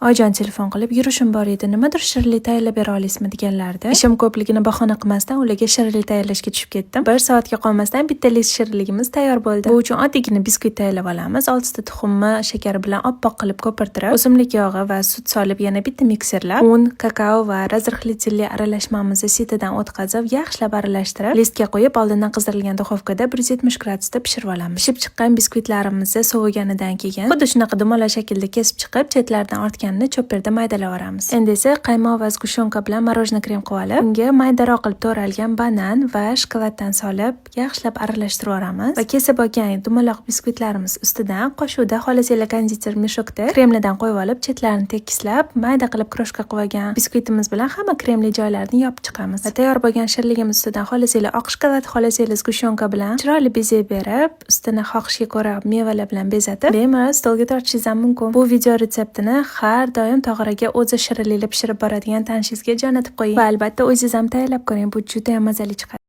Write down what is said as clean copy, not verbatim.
Oyijon telefon qilib, "Yurishim bor edi, nimadir shirinlik tayyorlab bera olasizmi?" deganlarida, ishim ko'pligini bahona qilmasdan ularga shirinlik tayyorlashga tushib ketdim. Bir soatga qolmasdan bitta list shirinligimiz tayyor bo'ldi. Bu uchun oddiygina biskvit tayyorlab olamiz. Oltita tuxumni shakar bilan oppoq qilib ko'pirtirib, o'simlik yog'i va sut solib, yana bitta mikserlab, un, kakao va разрыхлитель li aralashmamizni sitadan o'tkazib, yaxshilab aralashtirib, listga qo'yib, oldindan qizdirilgan duxovkada 170 gradusda pishirib olamiz. Pishib chiqqan biskvitlarimizni soviganidan keyin xuddi shunaqa dumaloq shaklda kesib chiqib, chetlaridan ortganini chopperda maydalab yuboramiz. Endi esa qaymoq va сгущёнка bilan мороженое krem qilib olib, unga maydaroq qilib to'ralgan banan va shokoladdan solib, yaxshilab aralashtirib yuboramiz va kesib olgan dumaloq biskvitlarimiz ustidan qoshiqda, xohlasanglar konditer мешок da kremlidan qo'yib olib, chetlarini tekislab, mayda qilib крошка qilib olgan biskvitimiz bilan hamma kremli joylarini yopib chiqamiz. Va tayyor bo'lgan shirinligimiz ustidan xohlasanglar oq shokolad, xohlasanglar сгущёнка bilan chiroyli bezak berib, ustini xohishga ko'ra mevalar bilan bezatib, bemalol stolga tortishingiz ham mumkin. Bu video retseptini har doim tog'oraga o'zi shirinliklar pishirib boradigan tanishingizga jo'natib qo'ying va albatta o'zingiz ham tayyorlab ko'ring. Bu juda ham mazali chiqadi.